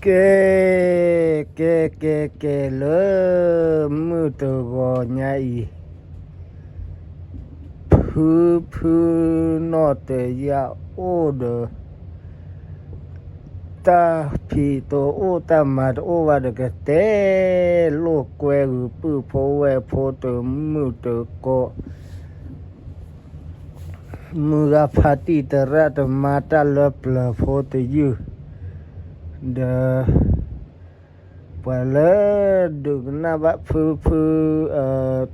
ကဲ, ကဲ ကဲ ကဲ လၢမုၢ်တဂီၤညါအံၤ, ဖုဖုနီၢ်တယၢ်အိၣ်ဒီး တၢ်ဖံးတအိၣ်တၢ်မၤတအိၣ်ဘၣ်ဒီး ကတဲလိာ်ကွဲဂုာ်ပုၢ်ဖိဝဲၢ်ဖိတမုာ်တကိး မုၢ်ဂၤဖးတံၢ်တရၣ်တမါတၢ်လၢပျၢၤဖိတယုၢ်, ဒီး ပှၤလၢဒုးကနၣ်ဘၣ်ဖုဖု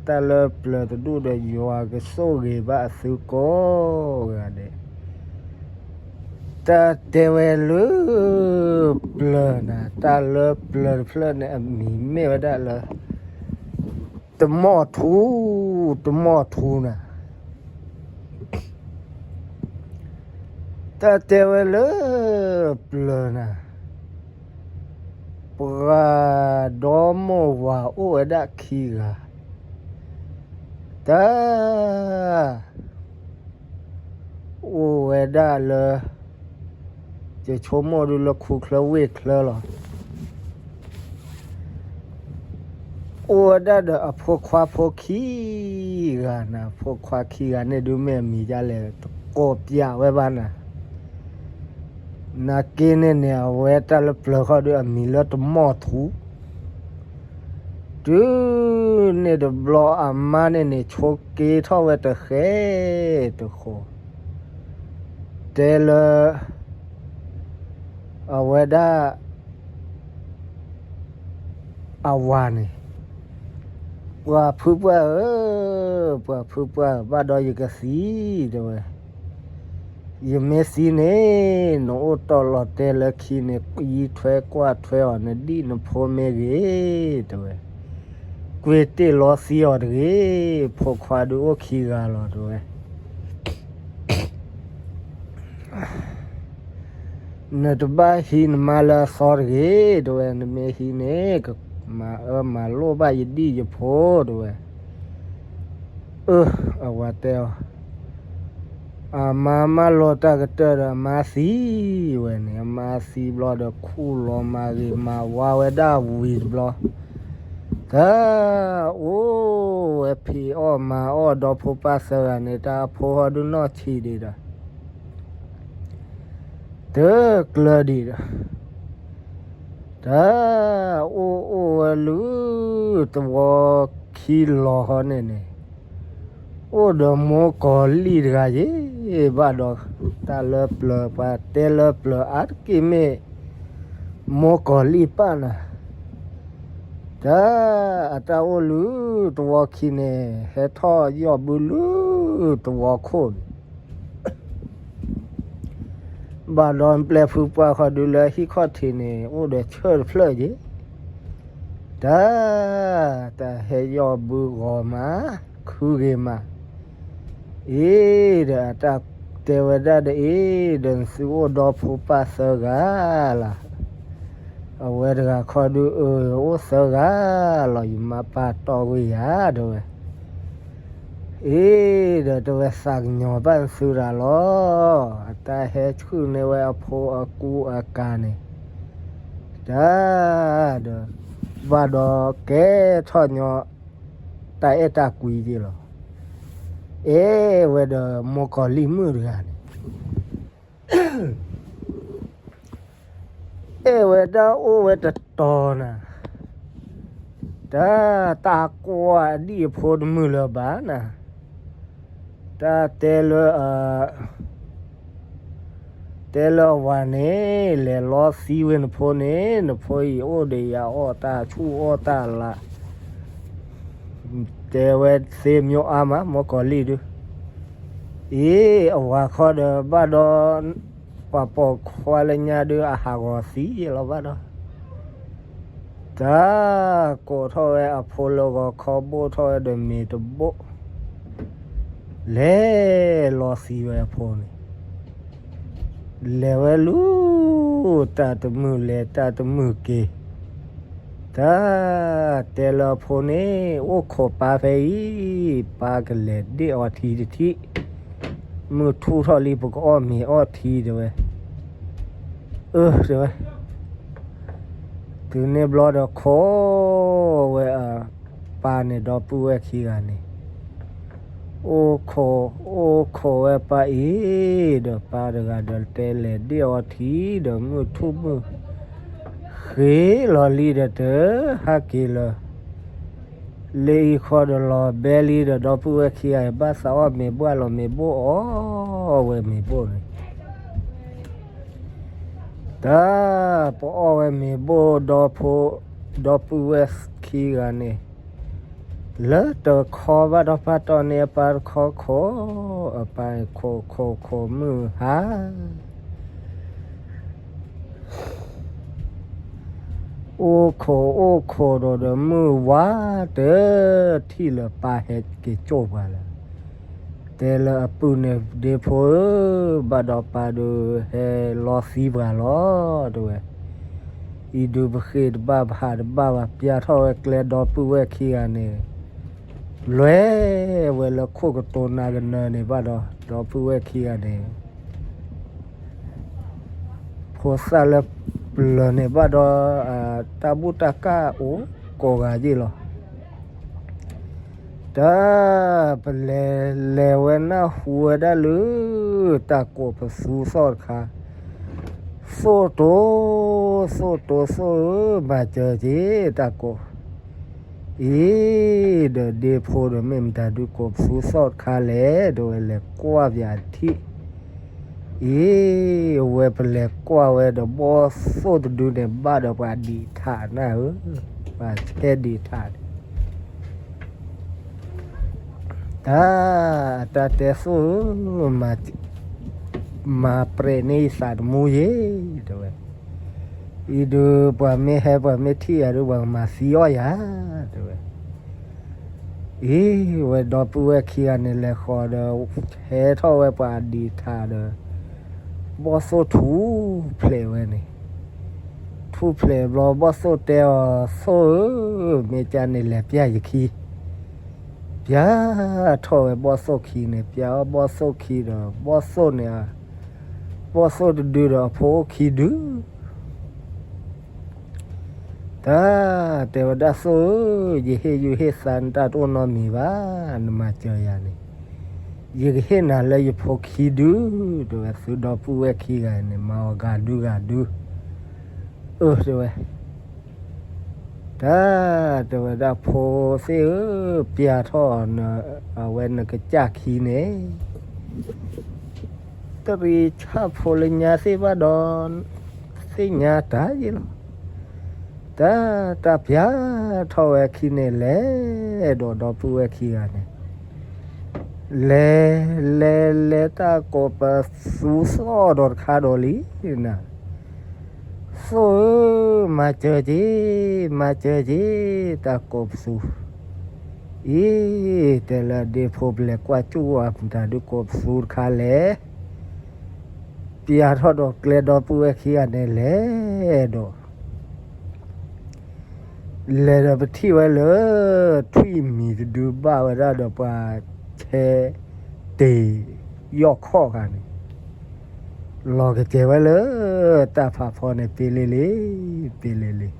တၢ်လၢပျၢၤတဒူၣ်ဒီး ယွၤကဆိၣ်ဂ့ၤဘၣ်အသုကိးဂၤဒဲး, တၢ်တဲဝဲလၢပျၢၤနၤ, တၢ်လၢပျၢၤတဖျၢၣ်န့ၣ် အမံၤမ့ၢ်ဝဲဒၣ်လၢ တမီၢ်ထူ, တမီၢ်ထူနၤ, တၢ်တဲဝဲလၢပျၢၤနၤ, ပှၤဒီမိၢ်ဝၤအိၣ်ဝဲဒၣ်ခံဂၤ, တၢ် အိၣ်ဝဲဒၣ်လၢ ယဆိကမိၣ်ဒုးလၢခူချၢဝ့ၢ်ချၢလီၤ. အိၣ်ဝဲဒၣ်ဒီးအဖိခွါဖိခံဂၤနၤ, ဖိခွါခံဂၤန့ၣ်ဒုးမ့ၢ်အမံၤဒ်လဲၣ် တကိးပျးဝဲဘၣ်နၤ, နာ်က့န့ၣ်န့ၣ် အဝဲတၢ်လၢပျၢၤဃီဒုးအမံၤလၢတမီၢ်ထူ တုၤန့ၣ်တဘျီအမါန့ၣ်န့ၣ် ဆိးက့ထီၣ်ဝဲတဃဲတဃီၤ, တဲလၢ အဝဲဒၣ် အဝၤန့ၣ်, ပှၤဖုပှၢ်ဧၢ, ပှၤဖုပှၢ်ဧၢ, ဘၣ်ဒီးယကသံ, တဲဝဲ, ယမ့ၢ်သံန့ၣ် နအိၣ်တီၢ်လီၤတဲာ်လၢခံန့ၣ် ယံထွဲကွၢ်ထွဲအီၤ နဒံၣ်နဖိမ့ၢ်ဂ့ၤ, တဲဝဲ, ကွ့ၢ်တ့ၢ်လီသံအီၤတဂ့ၤ, ဖိခွါဒုးအိၣ်ခံဂၤလီၤ တဲဝဲ. နတဘၣ်ဟံးနမါလၢအသီတဂ့ၤ, တဲဝဲ, နမ့ၢ်ဟံးန့ၣ် ကမၤအၢမၤလိၣ်ဘၣ်ယဒံၣ်ယဖိ, တဲဝဲ. အၢ, အဝၤတဲအီၤ, အမါမၢလီၤတၢ်ကတၢၢ်ဒီးအမါသံဝဲန့ၣ်, အမါသံဘျီဒီးခူၣ်လီၤမၤဂ့ၤမၤဝါဝဲဒၣ်ဝံၤတဘျီ, တၢ်အိၣ်ဝဲဖံးအီၣ်မၤအီၣ်ဒီဖိပၢ်သၢဂၤန့ၣ် တၢ်အဖိဟီဒုးနီၢ်ဆံးဒံးဒီး တကျၢၤဒံးဒီး တၢ်အိၣ်အိၣ်ဝဲလၢသဝီခံလီၤဃီန့ၣ်န့ၣ်, အိၣ်ဒီးမိၢ်ကီၤလံၢ်တဂၤယ့ၢ်, ဘၣ်ဒီးတၢ်လၢပျၢၤ ပှၤတဲလၢပျၢၤအါတက့ၢ်မ့ၢ် မိၢ်ကီၤလံၢ်ပၢ်နၤ, တၢ်အတၢ်အိၣ်လၢသဝီခံန့ၣ် ဟဲထီၣ်ယီၢ်ဘုလၢသဝီခိၣ်န့ၣ် ဘၣ်ဒီးပျဲၢ်ဖုပှၢ်ဃီဒုးလၢဟံၣ်ခီၣ်ထံးန့ၣ် အိၣ်ဒီးဆၢၣ်တဖျၢၣ်က့ၤ, တၢ်, တၢ်ဟဲယီၢ်ဘုဂီၤမး, ခုဂ့ၤမး, အ့ၣ်ဒီးအတၢ်တဲဝဲဒၣ်ဒီး အ့ၣ်ဒီးနသုအိၣ်ဒီဖိပၢ်သၢဂၤလၢ် အဝဲတဂၤခီဒုးအၢ အိၣ်သၢဂၤလီၤ ယမါပၢ်တီၢ်ကွံာ်ယၤ တဲဝဲ. အ့ၣ်ဒီးတဲဝဲ သးကညီၤဘၣ်နသုတၢ်လီၤ. အတၢ်ဟဲဆှုၣ်န့ၢ်ဝဲအဖိအကူအကၤန့ၣ် တၢ်ဒီး ဘၣ်ဒီးကဲထီၣ်ညီ တၢ်အဲၣ်တၢ်ကွံက့ၤလီၤ. အဲၣ်ဝဲဒီးမိၢ်ကီၤလံၢ်မုၣ်တဂၤန့ၣ် အဲၣ်ဝဲဒၣ်အိၣ်ဝဲတတီၤနၤ, တၢ်တၢ်ကွၢ်အဒံၣ်အဖိတမုာ်လၢၤဘၣ်နၤ, တၢ်တဲလၢ တဲလၢအဝၤန့ၣ် လဲၤလီသံဝဲနဖိန့ၣ် နဖိအံၤအိၣ်ဒီးယၤအီၣ်တၢ်ဆူၣ်အီၣ်တၢ်လၢ် တဲဝဲသ့မျိုးအါမး မိၢ်ကီၤလံၢ်ဒုး. အ့ၣ် အဝၤခီဒီးဘၣ်ဒီး ပှၤပိာ်ခွါလၢညါဒုး အဟးဂီၤသံယဲလီၤဘၣ်ဒီး တၢ်ကိးထီၣ်ဝဲအဖိလၢဂီၤခီ ဘိၣ်ထီၣ်ဝဲဒီးမ့ၤတဘိၣ် လဲၤလီသံဝဲအဖိန့ၣ် လဲၤဝဲလူၤ တၢ်တမုာ်လဲၤ တၢ်တမုာ်က့ၤ တၢ်တဲလၢအဖိန့ၣ် အိၣ်ခိးပၢ်ဖဲအံၤ ပၢ်ကလဲၤဒ့ၣ်အီထံတထံၣ် မုၢ်ထူၣ်ထီၣ်လံ ပကအီၣ်မ့ၤအီထံတဲဝဲ. အၢ တဲဝဲ. တုၤန့ၣ်ဘျီဒီးခိးဝဲအပၢ်န့ၣ် ဒီပုၢ်ဝဲၢ်ခံဂၤန့ၣ်, အိၣ်ခိး, အိၣ်ခိးဝဲပၢ်အံၤဒီး ပၢ်တဂၤဒီးတဲလဲၤဒ့ၣ်အီထံဒီး မုၢ်ထူၣ်မုၢ်ဃ့လီၤလံဒီး တဟဲက့ၤလၢၤ လၢအံၤဃီဒီးလီၤဘဲလံဒီး ဒီပုၢ်ဝဲၢ်ခံဂၤအံၤ ဘၣ်သးအီၣ်မ့ၤဘှၣ်လီၤ မ့ၤဘိၣ်အီၣ်ဝဲမ့ၤဘိၣ်န့ၣ်, တၢ်ပအီၣ်ဝဲမ့ၤဘိၣ်ဒီဖိ, ဒီပုၢ်ဝဲၢ်ခံဂၤန့ၣ် လၢတခီဘၣ်ဒီး ပၢ်တီၢ်န့ၢ်အပၢ်တခီခိး, အပၢ်ခိးခိးခိးမုၢ်ဟါ အိၣ်ခိးအိၣ်ခိးဒီး ဒီးမုၢ်ဝါတထံၣ်လၢၤ ပၢ်ဟဲက့ၤကၠိၣ်ပှၤလၢၤ, တဲလၢအပုၢ်န့ၣ် ဒ့ဖိဧၢ, ဘၣ်ဒီးပၢ်ဒုးဟဲလီၤသံပှၤလီၤ တဲဝဲ, အံၤဒုးပဃ့ၢ်တဘၣ် ပဟးတဘၣ်ဘၣ် ပျၢ်ထီၣ်ဝဲကျဲ ဒီပုၢ်ဝဲၢ်ခံဂၤန့ၣ် လဲၤဝဲလၢခိၣ်ကတိၤနၤကနၢၤန့ၣ်ဘၣ်ဒီး ဒီပုၢ်ဝဲၢ်ခံဂၤန့ၣ် ဖိသၣ်လၢပျၢၤန့ၣ်ဘၣ်ဒီး တၢ်ဘူၣ်တၢ်ကၢ်အိၣ်ကိးဂၤယ့ၢ်လီၤ. တၢ်ပလဲၤလဲၤဝဲနၢ်ဟူဝဲဒၣ်လၢ တၢ်ကိးပသူသီၣ်တခါ, သိၣ်တိ, သိၣ်တိ သိၣ်ဧၢ, မၤစၢၤက့ၤတၢ်ကိး အံၤ, ဒီးဒ့ဖိဒီး မ့ၢ်မတၤဒုးကိးပသူသီၣ်တခါလဲၣ် တဲဝဲ, လဲၤကွၢ်ပၠးထံၣ် အံၤ, အဝဲပလဲၤကွၢ်ဝဲဒီး ဘီၣ်သိၣ်တဒုန့ၣ် ဘၣ်ဒီးပှၤဒံးထးနၢ်ဧၢ, ပှၤဆဲးဒံးထးန့ၣ် တၢ်, တၢ်တဲသိၣ်ဧၢ, မၤပြဲးန့ၢ်ယသးတမူယ့ၢ် တဲဝဲ, အံၤဒုးပှၤမ့ၢ်ဟဲ ပှၤမ့ၢ်ထံၣ်ယၤဒုး ပှၤကမၤသံအီၣ်ယၤ တဲဝဲ, အံၤ, ဝဲဒီပုၢ်ဝဲၢ်ခံဂၤန့ၣ် လဲၤဃီၤဒီး ဟဲထီၣ်ဝဲပှၤဒံးထးဒီး ဘီၣ်သိၣ်ထူၣ်ဖျဲးဝဲန့ၣ်, ထူၣ်ဖျဲးဘျီ ဘီၣ်သိၣ်တဲအီၤ သိၣ်ဧၢ, မ့ၢ်ကန့ၣ် လဲၤပျၢ်ယခံ, ပျၢ်ထီၣ်ဝဲဘီၣ်သိၣ်ခံန့ၣ်, ပျၢ်အီၣ်ဘီၣ်သိၣ်ခံဒီး ဘီၣ်သိၣ်န့ၣ်, ဘီၣ်သိၣ်တဒုဒီးအဖိအိၣ်ခံဒု တၢ်, တဲဝဲဒၣ်သိၣ်ဧၢ, ယဟ့ၣ်ယုၢ်ဟ့ၣ်သါနတၢ်တအိၣ်နီတမံၤဘၣ်, နမၤစၢၤယၤန့ၣ်, ယကဟ့ၣ်နၤလၢယဖိခံဒု, တဲဝဲ, သုဒီပုၢ်ဝဲၢ်ခံဂၤန့ၣ် မၤအီၤဂၤဒုဂၤဒု, အၢ တဲဝဲ, တၢ်, တဲဝဲဒၣ်ဖိသ့ၣ်ဧၢ, ပျၢ်ထီၣ်အဝဲနကစၢ်ခံန့ၣ် တရံးဆၣ်ဖိလၢညါသ့ၣ်ဘၣ်ဒီး သ့ၣ်ညါတၢ်ယ့ၢ်လီၤ. တၢ်, တၢ်ပျၢ်ထီၣ်ဝဲခံန့ၣ် လဲၤဒီးဒီပုၢ်ဝဲၢ်ခံဂၤန့ၣ်, လဲၤ, လဲၤ, လဲၤတၢ်ကိးပသူသီၣ်ဒီးတခါဒီးလံနၤ, သိၣ်ဧၢ, မၤစၢၤက့ၤ, မၤစၢၤက့ၤ, တၢ်ကိးပသူ အံၤ, တဲလၢဒ့ဖိပလဲၤကွၢ်ကၠူၣ်အမတၤဒုးကိးပသူတခါလဲၣ်, ပျၢ်ထီၣ်ဒီးကျဲဒီပုၢ်ဝဲၢ်ခံဂၤန့ၣ်လဲၤဒီး လဲၤဒီးပထံၣ်ဝဲလၢ ထွံၣ်မံၤတဒုဘၣ်ဝဲဒၣ်ဒီးပှၤဆဲးတ့ၢ်ယီၢ်ခီၣ်ဂၤန့ၣ် လီၤကစဲၤဝဲလၢ တၢ်ဖးဖီန့ၣ် ပ့လ့လ့, ပ့လ့လ့,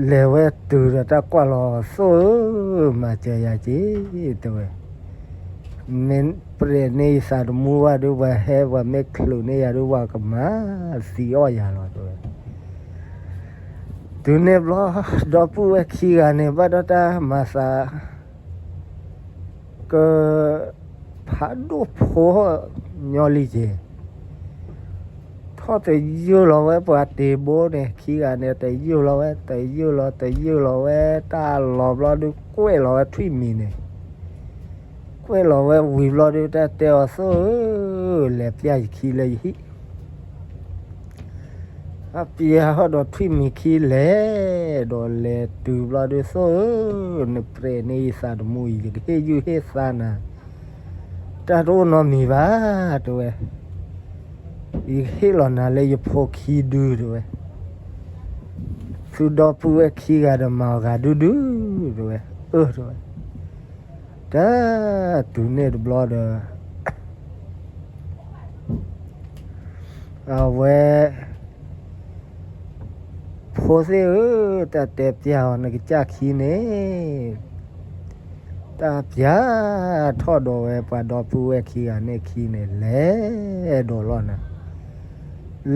လဲၤဝဲတုၤဒီးတၢ်ကွၢ်လီၤ သိၣ်ဧၢ, မၤစၢၤယၤက့ၤ, တဲဝဲ, မ့ၢ်ပြဲးန့ၢ်ယသးတမူဘၣ်ဒုး ပှၤဟဲပှၤမ့ၢ်ချုးန့ၢ်ယၤဒုး ပှၤကမၤသံအီၣ်ယၤလီၤ တဲဝဲ. တုၤန့ၣ်ဘျီ ဒီပုၢ်ဝဲၢ်ခံဂၤန့ၣ် ဘၣ်ဒီးတၢ်မၤသး က ဖးဒိၣ်ဖိညီလံက့ၤ, ထီၣ်တယုၢ်လီၤဝဲပှၤတ့ၤဘိန့ၣ် ခံဂၤန့ၣ် တယုၢ်လီၤဝဲ တယုၢ်လီၤ တယုၢ်လီၤဝဲ တၢ်လီၤဘျီဒုး ကွဲးလီၤဝဲထွံၣ်မံၤန့ၣ်, ကွဲးလီၤဝဲဝံၤဘျီဒုး တၢ်တဲအီၤ သိၣ်ဧၢ, လဲၤပျၢ်ယခံလၢယဟံၣ် အပျၢ်ထီၣ်ဒီးထွံၣ်မံၤခံလဲၣ်, ဒီးလဲၤတုၤဘျီဒုး သိၣ်ဧၢ, နပြဲးန့ၢ်ယသးတမူအံၤ ယကဟ့ၣ်ယုၢ်ဟ့ၣ်သါနၤ, တၢ်တအိၣ်နီတမံၤဘၣ်, တဲဝဲ, ယကဟ့ၣ်လီၤနၤလၢယဖိခံဒု တဲဝဲ, သုဒီပုၢ်ဝဲၢ်ခံဂၤဒီးမၤအီၤဂၤဒုဒု တဲဝဲ, အၢ တဲဝဲ. တၢ်, တုၤန့ၣ်တဘျီဒီး အဝဲ ဖိသ့ၣ်ဧၢ, တၢ်တဲပျၢ်အီၤနကစၢ်ခံန့ၣ်, တၢ်ပျၢ်ထီၣ်ဒီးဝဲပှၤဒီပုၢ်ဝဲၢ်ခံဂၤန့ၣ်ခံန့ၣ် လဲၤဒီးလီၤနၤ,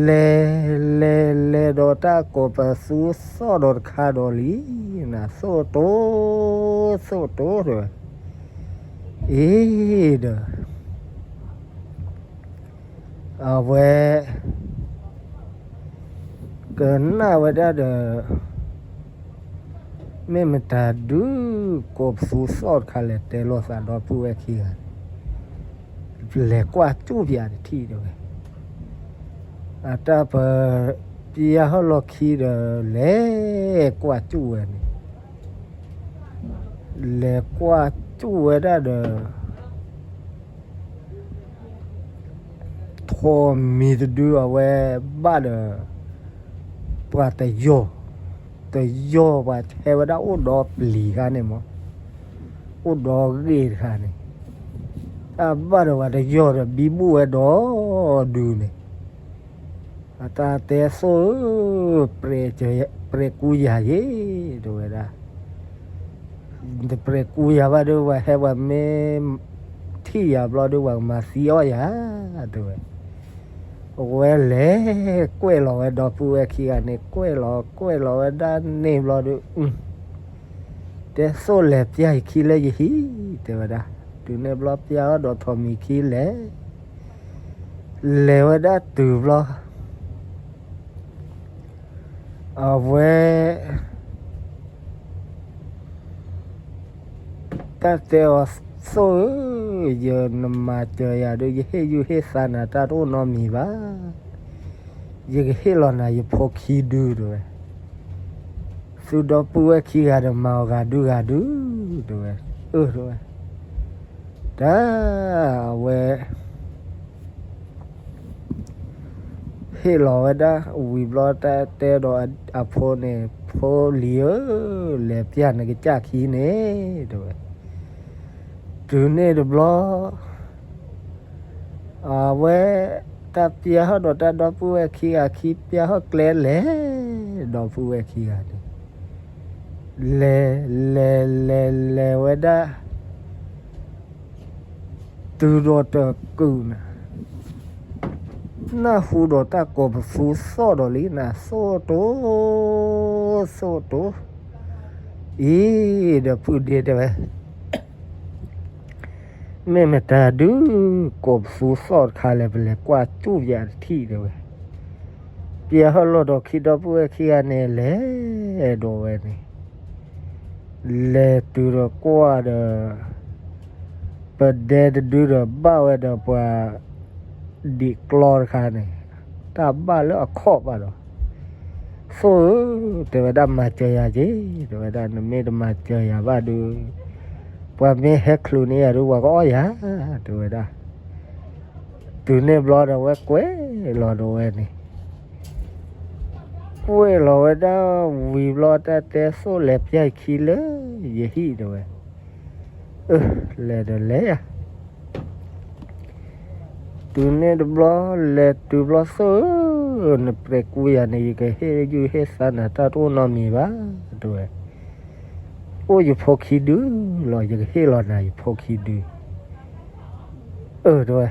လဲၤလဲၤလဲၤဒီးတၢ်ကိးပသူသီၣ်ဒီးတခါဒီးလံ, နသိၣ်တိ, သိၣ်တိတဲဝဲ, အ့ဒီး အဝဲ ကနၣ်ဝဲဒၣ်ဒီး မ့ၢ်မတၤဒုး ကိးပသူသီၣ်တခါလဲၤတဲလိာ်သးဒီပုၢ်ဝဲၢ်ခံဂၤန့ၣ်, လဲၤကွၢ်စူၣ်ပၠးတထံၣ်တဲဝဲ, အတၢ်ပ ပျၢ်ဟီၣ်လီၢ်ခံဒီး လဲၤကွၢ်စူၣ်ဝဲန့ၣ် လဲၤကွၢ်စူၣ်ဝဲဒၣ်ဒီး ထိးမံၤတဒုအဝဲဘၣ်ဒီး ပှၤတယီၢ်, တယီၢ်ပှၤဟဲဝဲဒၣ်အိၣ်ဒီးပျံၤခါန့ၣ်မး, အိၣ်ဒီးဂ့ၢ်တခါန့ၣ်, တၢ်ဘၣ်ဒီးပှၤတယီၢ်ဒီးဘံဘူၣ်ဝဲဒီဒုန့ၣ် အတၢ်တဲသိၣ်ဧၢ, ပြဲကူယၤယ့ၣ် တဲဝဲဒၣ်, နတပြဲကူယၤဘၣ်ဒီး ပှၤဟဲပှၤမ့ၢ်ထံၣ်ယၤဘျီဒီး ပှၤကမၤသံအီၣ်ယၤ တဲဝဲ, အဝဲလဲၤကွဲးလီၤဝဲဒီပုၢ်ဝဲၢ်ခံဂၤန့ၣ် ကွဲးလီၤကွဲးလီၤဝဲဒၣ်န့ၣ်ဘျီဒီး တဲသိၣ်လဲၤပျၢ်ယခံလၢယဟံၣ် တဲဝဲဒၣ်, တုၤန့ၣ်ဘျီပျၢ်အီၤဒီးထိးမံၤခံလဲၤ လဲၤဝဲဒၣ်တုၤဘျီ အဝဲ တၢ်တဲအီၤ သိၣ်ဧၢ, ယနမၤစၢၤယၤဒီး ယဟ့ၣ်ယူၢ်ဟ့ၣ်သါနၤတၢ်တအိၣ်နီတမံၤဘၣ်, ယကဟ့ၣ်လီၤနၤယဖိခံဒုတဲဝဲ, သုဒီပုၢ်ဝဲၢ်ခံဂၤဒီးမၤအီၤဂၤဒုဂၤဒု တဲဝဲ, အၢ တဲဝဲ, တၢ် အဝဲ ဟ့ၣ်လီၤဝဲဒၣ်ဝံၤဘျီ တၢ်တဲဒီးအဖိန့ၣ် ဖိလံၤဧၢ, လဲၤပျၢ်နကစၢ်ခံန့ၣ် တဲဝဲ, တုၤန့ၣ်တဘျီ အဝဲ တၢ်ပျၢ်ဟီၣ်ဒီးတၢ်ဒီပုၢ်ဝဲၢ်ခံဂၤခံ ပျၢ်ဟီၣ်ကျဲလဲၤ ဒီပုၢ်ဝဲၢ်ခံဂၤန့ၣ် လဲၤ လဲၤ လဲၤ လဲၤဝဲဒၣ် တုၤဒီးတကုာ်န့ၣ် နၢ်ဟူဒီးတၢ်ကိးပသူသီၣ်ဒီးလံန့ၣ် သိၣ်တိ သိၣ်တိ အံၤ ဒီးဖုဒ့တဲဝဲ မ့ၢ်မတၤဒုး ကိးပသူသီၣ်တခါလဲၣ် ပလဲၤကွၢ်စူၣ်ယၤတထံၣ်တဲဝဲ, ပျၢ်ဟီၣ်လီၢ်ဒီးခံဒီပုၢ်ဝဲၢ်ခံဂၤန့ၣ် လဲၤဒီးဝဲန့ၣ် လဲၤတုၤဒီးကွၢ်ဒီး ပဒဲတဒုဒီးဘၣ်ဝဲဒီးပှၤ ဒံးကျီတခါန့ၣ် တၢ်ဘၣ်လၢအခီၣ်ဘၣ်ဒီး သိၣ်ဧၢ, တဲဝဲဒၣ်မၤစၢၤယၤက့ၤ, တဲဝဲဒၣ်နမ့ၢ်တမၤစၢၤယၤဘၣ်ဒီး ပှၤမ့ၢ်ဟဲချုးန့ၢ်ယၤဒီး ပှၤကအီၣ်ယၤ, တဲဝဲဒၣ်, တုၤန့ၣ်ဘျီဒီးဝဲကွဲးလီၤဒီးဝဲန့ၣ် ကွဲးလီၤဝဲဒၣ်ဝံၤဘျီ တၢ်တဲသိၣ်လဲၤပျၢ်ခံလၢယဟံၣ်တဲဝဲ, အၢ လဲၤဒီးလဲၤယၤ တုၤန့ၣ်တဘျီ လဲၤတုၤဘျီသိၣ်ဧၢ, နပြဲးကူယၤန့ၣ် ယကဟ့ၣ်ယူၢ်ဟ့ၣ်သါနၤတၢ်တအိၣ်နီတမံၤဘၣ်, တဲဝဲ, အိၣ်ယဖိခံဒုလီၤ, ယကဟ့ၣ်လီၤနၤယဖိခံဒု, အၢ တဲဝဲ,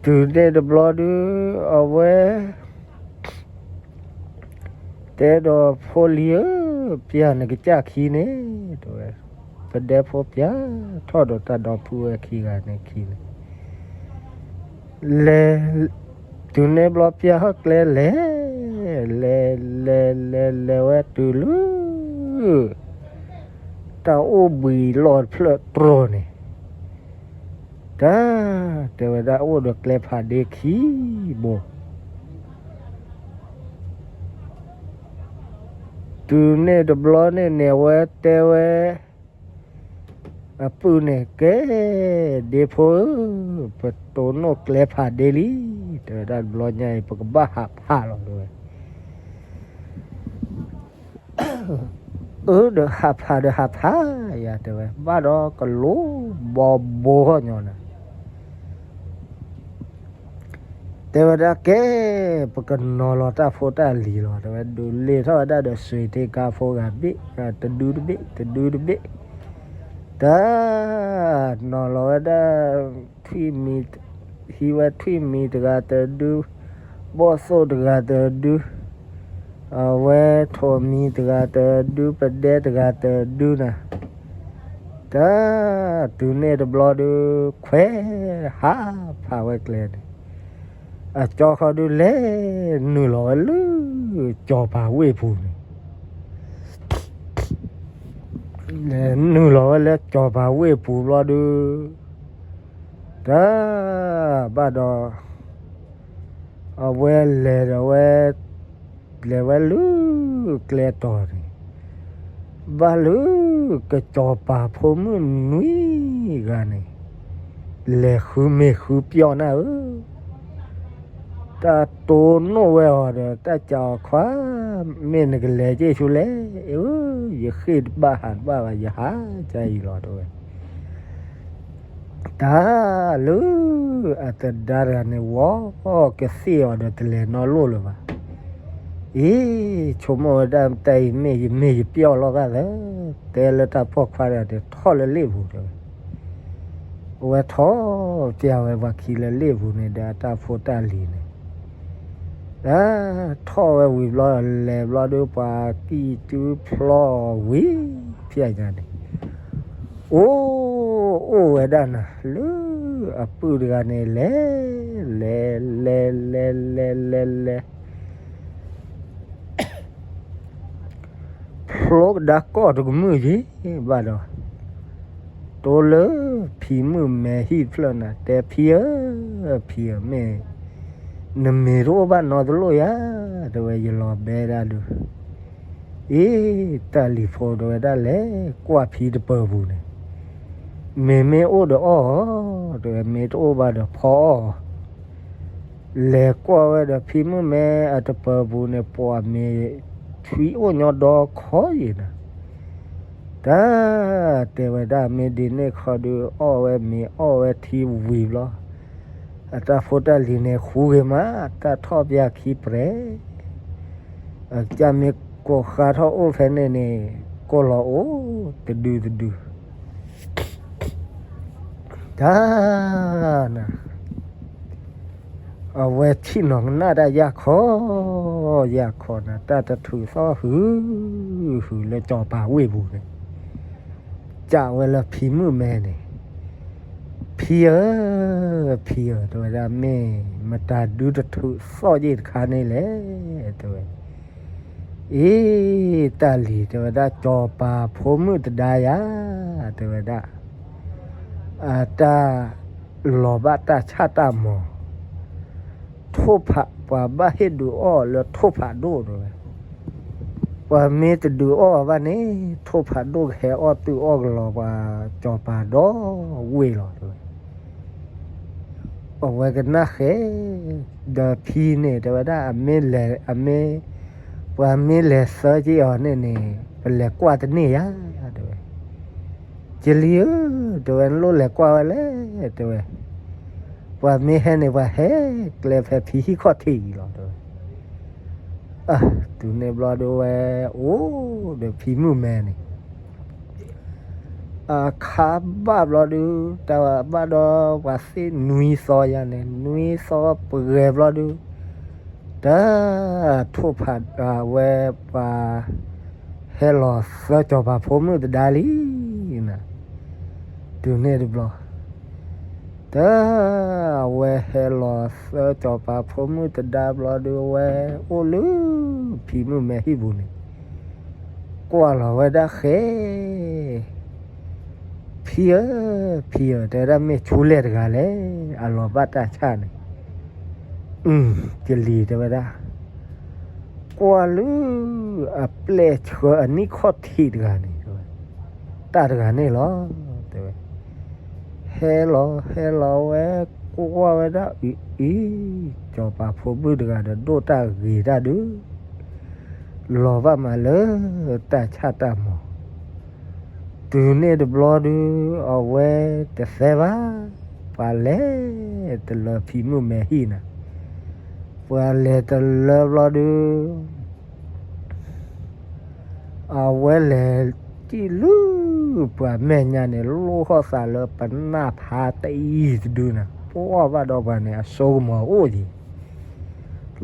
တုၤန့ၣ်တဘျီဒုး အဝဲ တဲဒီးဖိလံၤဧၢ, ပျၢ်နကစၢ်ခံန့ၣ်, တဲဝဲ, ပဒဲဖိပျၢ်ထီၣ်ဒီးတၢ်ဒီပုၢ်ဝဲၢ်ခံဂၤန့ၣ်ခံန့ၣ်, လဲၤ, တုၤန့ၣ်ဘျီပျၢ်ဟီၣ်ကျဲလဲၤ, လဲၤ လဲၤ လဲၤ လဲၤဝဲတုၤလၢ တၢ်အိၣ်ဘှံးလီၢ်တဖျၢၣ်တြီၤန့ၣ်, တၢ်, တဲဝဲဒၣ်အိၣ်ဒီးကျဲဖးဒ့ခံဘိ တုၤန့ၣ်တဘျီန့ၣ်န့ၣ် အဝဲတဲဝဲ အပုၢ်န့ၣ် ကဲ, ဒ့ဖိဧၢ, ပတိၢ်နီၣ်ကျဲဖးဒ့လံ, တဲဝဲဒၣ်တဘျီညါအံၤ ပကဘၣ်ဟးဖးလီၤတဲဝဲ အၢ ဒီးဟးဖးဒီးဟးဖးယၤတဲဝဲ ဘၣ်ဒီးကလိဘီဘိဟီၣ်ညီနၤ, တဲဝဲဒၣ်ကဲ, ပကနီၤလီၤတၢ်ဖိတၢ်လံၤလီၤ တဲဝဲ, ဒုးလ့ၤထီၣ်ဝဲဒၣ်ဒီး စွ့ၤထ့ကါဖိဂၤဘ့ၣ်, တဒုတဘ့ၣ် တဒုတဘ့ၣ်, တၢ်, နီၤလီၤဝဲဒၣ်, ထွံၣ်မံၤ, ဟံးဝဲထွံၣ်မံၤတဂၤတဒု, ဘီၣ်သိၣ်တဂၤတဒု, အဝဲထိးမံၤတဂၤတဒု, ပဒဲတဂၤတဒုနၤ, တၢ်, တုၤန့ၣ်တဘျီဒုး ခွဲးဟးဖးဝဲကျဲန့ၣ်, အကၠီဃီဒုးလဲၤနုာ်လီၤဝဲလၢ ကၠီၤပၤဝ့ၢ်ပူၤန့ၣ်, လဲၤနုာ်လီၤဝဲလၢကၠီၤပၤဝ့ၢ်ပူၤဘျီဒုး, တၢ်, ဘၣ်ဒီး အဝဲလဲၤဒီးဝဲ, လဲၤဝဲလၢကျဲတီၤန့ၣ်, ဘၣ်လၢကစီၤပၤဖိမုၣ်နွံဂၤန့ၣ်, လဲၤဃုမ့ၤဃုပျီၣ်နၢ်ဧၢ, တၢ်တိၢ်နီၣ်ဝဲအီၤဒီး တၢ်စံးအီၤခွါ, မ့ၢ်နကလဲၤက့ၤဆူလဲၣ်, အၢ ယဃ့ၢ်တဘၣ်ဟးတဘၣ်ဘၣ် ယဟးကအံၤလီၤ တဲဝဲ. တၢ်လၢအသဒါတဂၤန့ၣ် ဝီကသ့ၣ်အီၤဒီးတလဲၤနီလိၣ်လၢၤဘၣ်. အံၤ ဆိကမိၣ်ဝဲဒၣ်တၢ်အံၤ မ့ၢ်ယမ့ၢ်ယပျီၣ်လီၤဂာ်သၢ, တဲလၢတၢ်ပိာ်ခွါတဂၤန့ၣ် ထီၣ်လၢလ့ၣ်ပူၤ တဲဝဲ. အဝဲထီၣ်ပျဲဝဲပှၤခံလၢလ့ၣ်ပူၤန့ၣ်ဒီး အတၢ်ဖိတၢ်လံၤန့ၣ် ထီၣ်ဝဲဝံၤဘျီ လဲၤဘျီဒုး ပှၤကံၢ်ကၠူဖျီဝံၤဖဲညါန့ၣ်, အိၣ်, အိၣ်ဝဲဒၣ်နၤ လၢအပုၢ်တဂၤန့ၣ် လဲၤ, လဲၤ, လဲၤ, လဲၤ, လဲၤ, လဲၤ, လဲၤ ဖျိကဒါကီၢ်တကမုၢ်ယံၤဘၣ်ဒီး, တိလၢဖံမုၣ်မဲဟံၣ်တဖျၢၣ်နၤ တဲ ဖံဧၢ, ဖံဧၢ, မ့ၢ်, နမ့ၤတအိၣ်ဘၣ်နီတလိၣ်ယၤ, တဲဝဲ ယလီၤဘဲဒၣ်ဒုး. အ့ တၢ်လံၤဖိတဲဝဲဒၣ် လဲၤကွၢ်ဖံတပၢၤပူၤန့ၣ်, မ့ၤမ့ၢ်အိၣ်ဒီးအီၣ်အီၤ, တဲဝဲ မ့ၢ်တအိၣ်ဘၣ်ဒီးဖီအီၣ်အီၤ. လဲၤကွၢ်ဝဲဒီးဖံမုၣ်မဲအတပၢၤပူၤန့ၣ် ပှၤမ့ၤထွံအိၣ်ညီဒီခီယံၤနၤ. တၢ်, တဲဝဲဒၣ် မ့ၢ်ဒ်န့ၣ်ခီဒုး အီၣ်ဝဲမ့ၤအီၣ်ဝဲထံဝံၤဘျီ, အတၢ်ဖိတၢ်လံၤန့ၣ် ဃူဂ့ၤမး တၢ်ထီၣ်ပျဲခံပြဲၤ, အကစၢ်မ့ၢ်ကိးဃါထီၣ်အိၣ်ဖဲန့ၣ်န့ၣ် ကိးလီၤအိၣ်တဒုတဒု. တၢ်နၤ, အဝဲဆ့ၣ်နီၤကနၣ်တၢ်ယၢ်ခီ, ယၢ်ခီနၤ တၢ်တထုးသီၣ်ဟု, ဟုလၢစီၤပၤဝ့ၢ်ပူၤန့ၣ်, စံးဝဲလၢဖံမုၣ်မဲန့ၣ်, ဖံဧၢ, ဖံဧၢ, တဲဝဲဒၣ် မ့ၢ်မတၤဒုတထုးသီၣ်ယ့ၢ်တခါန့ၣ်လဲၣ်, တဲဝဲ. အ့ တၢ်လံၤ တဲဝဲဒၣ် စီၤပၤဖိမုၣ်တဒါယၤ, တဲဝဲဒၣ် အတၢ်လီၤဘၣ်တၢ်ဆၣ်တၢ်မီၤ, ထိၣ်ဖး ပှၤဘၣ်ဟ့ၣ်ဒုးအီၣ်လၢထိၣ်ဖးဒိၣ်တဲဝဲ, ပှၤမ့ၢ်တဒုးအီၣ်ဘၣ်န့ၣ် ထိၣ်ဖးဒိၣ်ကဟဲအီၣ်တုၤအီၣ်ကလီၤပှၤစီၤပၤဒီဝ့ၢ်လီၤတဲဝဲ. အဝဲကနၣ်ဃဲ, ဒီးဖံန့ၣ် တဲဝဲဒၣ် အမ့ၢ်လဲၤ အမ့ၢ်, ပှၤမ့ၢ်လဲၤသၢက့ၤအီၤန့ၣ်န့ၣ် ပလဲၤကွၢ်တန့ၢ်ယၤ, တဲဝဲ. ကလံၤဧၢ, တဲဝဲ နလိၣ်လဲၤကွၢ်ဝဲလဲၣ်, တဲဝဲ. ပှၤမ့ၢ်ဟဲန့ၣ် ပှၤဟဲကျဲဖဲဖံဟံၣ်ခီၣ်ထံးအံၤလီၤ, တဲဝဲ. အၢ တုၤန့ၣ်ဘျီဒုးဝဲ အိၣ်ဒီးဖံမုၣ်မဲန့ၣ် အခါဘၣ်ဘျီဒုး တၢ်ဘၣ်ဒီးပှၤသ့ၣ်နွံသီယၤန့ၣ် နွံသီပှဲၤဘျီဒုး တၢ်ထိၣ်ဖး အဝဲပှၤဟဲလီၤသၢစီၤပၤဖိမုၣ်တဒါလံနၤ, တုၤန့ၣ်တဘျီ တၢ်အဝဲဟဲလီၤသၢစီၤပၤဖိမုၣ်တဒါဘျီဒုး အဝဲအိၣ်လၢဖံမုၣ်မဲဟံၣ်ပူၤန့ၣ် ကွၢ်လီၤဝဲဒၣ်ဃဲ ဖံဧၢ, ဖံဧၢ, တဲဝဲဒၣ် မ့ၢ်ဆူလဲၣ်တဂၤလဲၣ် အလီၤဘၣ်တၢ်ဆၣ်န့ၣ်. အၢ ကလံၤ တဲဝဲဒၣ် ကွၢ်လၢအပျဲၢ်ဆှၢအနံၣ်ခီၣ်ထံးတဂၤန့ၣ် တဲဝဲ, တၢ်တဂၤန့ၣ်လီၤ တဲဝဲ. ဟဲလီၤ ဟဲလီၤဝဲ ကွၢ်ဝဲဒၣ် အံၤ အံၤ စီၤပၤဖိမုၣ်တဂၤဒီး ဒိၣ်တၢ်ဂ့ၤတၢ်ဒုး လီၤဘၣ်မးလၢတၢ်ဆၣ်တၢ်မီၤ. တုၤန့ၣ်တဘျီဒုး အဝဲတသဲဘၣ် ပှၤလဲၤတလၢဖံမုၣ်မဲဟံၣ်နၤ. ပှၤလဲၤတလၢဘျီဒုး အဝဲလဲၤစံၣ်လၢ ပှၤမဲာ်ညါန့ၣ် လိၣ်ထီၣ်သးလၢပနၢ်ဖးတအံၤတဒုန့ၣ် ပအီၣ်ဘၣ်ဒီးပှၤန့ၣ် အစိကမီၤအိၣ်က့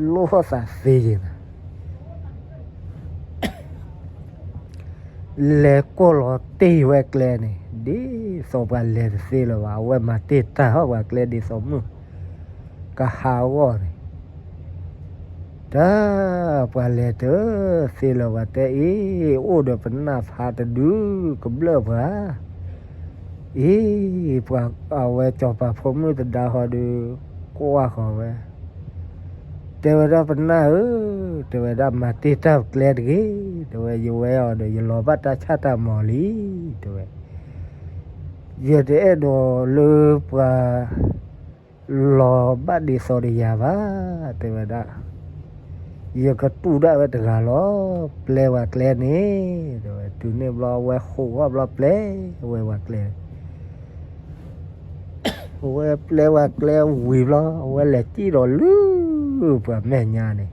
ၤ, လိၣ်ထီၣ်သးသ့က့ၤန့ၣ် လဲၤကိၢ်လီၤတ့ၢ်ဝဲကျဲန့ၣ် ဒ်သိးပှၤလဲၤတသ့လၢၤဘၣ်, အဝဲမၤတ့ၢ်တၢ်ဟီၣ်ပှၤကျဲဒ်သိးမုၢ်ကဟါအဂီၢ်န့ၣ်, တၢ်ပှၤလဲၤတသ့လၢၤဘၣ်တဲအံၤ, အိၣ်ဒီးပနၢ်ဖးတဒုကဘျၢၣ်ပှၤ, အံၤ, ပှၤအဝဲစီၤပၤဖိမုၣ်သဒါဟီဒုး ကွၢ်ဃီၤဝဲ တဲဝဲဒၣ်ပနၢ်ဧၢ, တဲဝဲဒၣ်မၤတ့ၢ်တၢ်ပကျဲတဂ့ၤ, တဲဝဲ ယဝဲအီၤဒီး ယလီၤဘၣ်တၢ်ဆၣ်တၢ်မီၤလံ, တဲဝဲ, ယတအဲၣ်ဒိးလၢပှၤလီၤဘၣ်ဒ်သိးဒီးယၤဘၣ်, တဲဝဲဒၣ်, ယကတူၢ်ဒၣ်ဝဲတဂၤလီၤ, ပျဲဝဲကျဲန့ၣ်, တဲဝဲ, တုၤန့ၣ်ဘျီဝဲဃိးဂီၢ်ဘျီပျဲဝဲဝဲကျဲ အဝဲပျဲဝဲကျဲဝံၤဘျီ အဝဲလဲၤစံၣ်ဒီးလၢ ပှၤမဲာ်ညါန့ၣ်,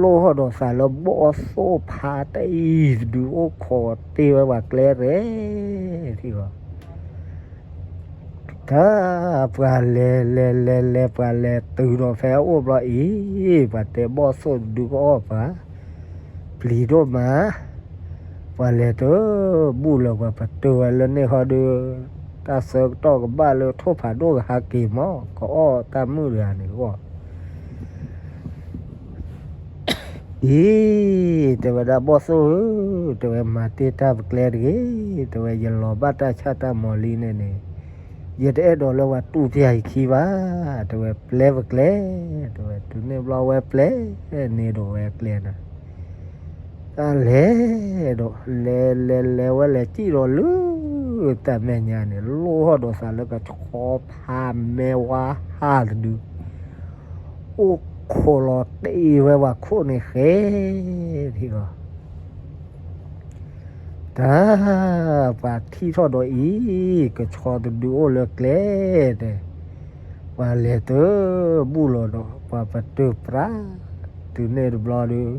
လိၣ်ထီၣ်ဒီးသးလၢဘီၣ်သိၣ်ဖးတအံၤတဒုအိၣ်ခိးတ့ၢ်ဝဲပှၤကျဲရဲၣ်ထံဂီၤ တၢ်ပှၤလဲၤလဲၤလဲၤလဲၤ ပှၤလဲၤတုၤဒီးဖဲအအိၣ်ဘျီအံၤ, ပှၤတဲဘီၣ်သိၣ်တဒုကအီၣ်ပှၤ, ပျံၤဒိၣ်မး, ပှၤလဲၤတဘူၣ်လၢၤ ပှၤပတုာ်ဝဲလၢန့ၣ်ဟီဒုး, တၢ်ဆၢကတီၢ်ကဘၣ်လၢထိၣ်ဖးဒိၣ်ကဟးက့ၤမး ကအီၣ်တၢ်မုၣ်တဂၤန့ၣ်အဂီၢ် အံၤ, တဲဝဲဒၣ်ဘီၣ်သိၣ်ဧၢ, တဲဝဲမၤတ့ၢ်တၢ်ပကျဲတဂ့ၤ, တဲဝဲယလီၤဘၣ်တၢ်ဆၣ်တၢ်မီၤလံန့ၣ်န့ၣ်, ယတအဲၣ်ဒိးလၢပှၤတူၢ်ပျၢ်ယခံဘၣ်, တဲဝဲပျဲပကျဲ, တဲဝဲတုၤန့ၣ်ဘျီဝဲပျဲန့ၣ်ဒီးဝဲကျဲနၤ တၢ်လဲၤဒီး လဲၤလဲၤလဲၤဝဲလဲၤစံၣ်ဒီးလၢ တၢ်မဲာ်ညါန့ၣ် လိၣ်ထီၣ်ဒီးသးလၢကဆီဖးမဲဝါဟးတဒု အိၣ်ခိးလီၤတ့ၢ်ဝဲပှၤခိၣ်န့ၣ်ဃဲ ထံၣ်လီၤ တၢ် ပှၤထံၣ်ထီၣ်ဒီးအံၤ ကဆီတဒုအိၣ်လၢကျဲ တဲ ပှၤလဲၤတဘူၣ်လီၤဒီး ပှၤပတုာ်ပြး တုၤန့ၣ်တဘျီဒီး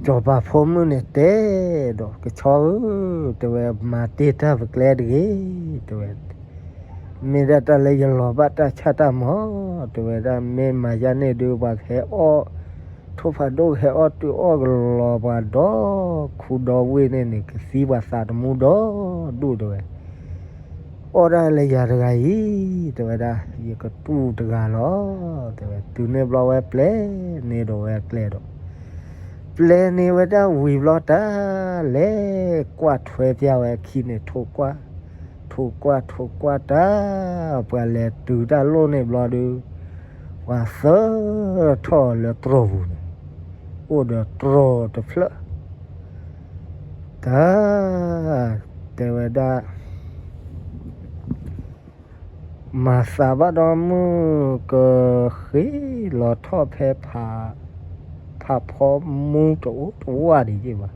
စီၤပၤဖိမုၣ်န့ၣ်တဲဒီး ကဆီဧၢ, တဲဝဲမၤတ့ၢ်တၢ်ပကျဲတဂ့ၤ, တဲဝဲ မ့ၢ်ဒၣ်တၢ်လၢယလီၤဘၣ်တၢ်ဆၣ်တၢ်မီၤ, တဲဝဲဒၣ်မ့ၢ်မၤယါန့ၣ်ဒုး ပှၤကဟဲအီၣ် ထိၣ်ဖးဒိၣ်ကဟဲအီၣ်တုၤအီၣ်ကလီၤပှၤဒီး ခူဒီဝ့ၢ်န့ၣ်န့ၣ် ကသံပှၤသးတမူဒီဒူၣ်တဲဝဲ အီၣ်ဒၣ်လၢယၤတဂၤအံၤ တဲဝဲဒၣ် ယကတူၢ်တဂၤလီၤ တဲဝဲ တုၤန့ၣ်ဘျီဝဲပျဲန့ၣ်ဒီးဝဲကျဲဒီး ပျဲန့ၢ်ဝဲဒၣ်ဝံၤဘျီတၢ် လဲၤကွၢ်ထွဲပျၢ်ဝဲအခံန့ၣ် ထိၣ်ကွၢ် ထိၣ်ကွၢ် ထိၣ်ကွၢ်တၢ် ပှၤလဲၤတုၤတၢ်လိၣ်န့ၣ်ဘျီဒုး ပှၤသၢထီၣ်လၢတြီၢ်ပူၤန့ၣ် အိၣ်ဒီးတြီၢ်တဖျၢၣ် တၢ် တဲဝဲဒၣ် မၤသးဘၣ်ဒီးမုၢ်ကဃ့လီၤထီၣ်ဖဲ ဖးဖီမူတအိၣ်တဝၢ်ဒံးယ့ၢ်ဘၣ်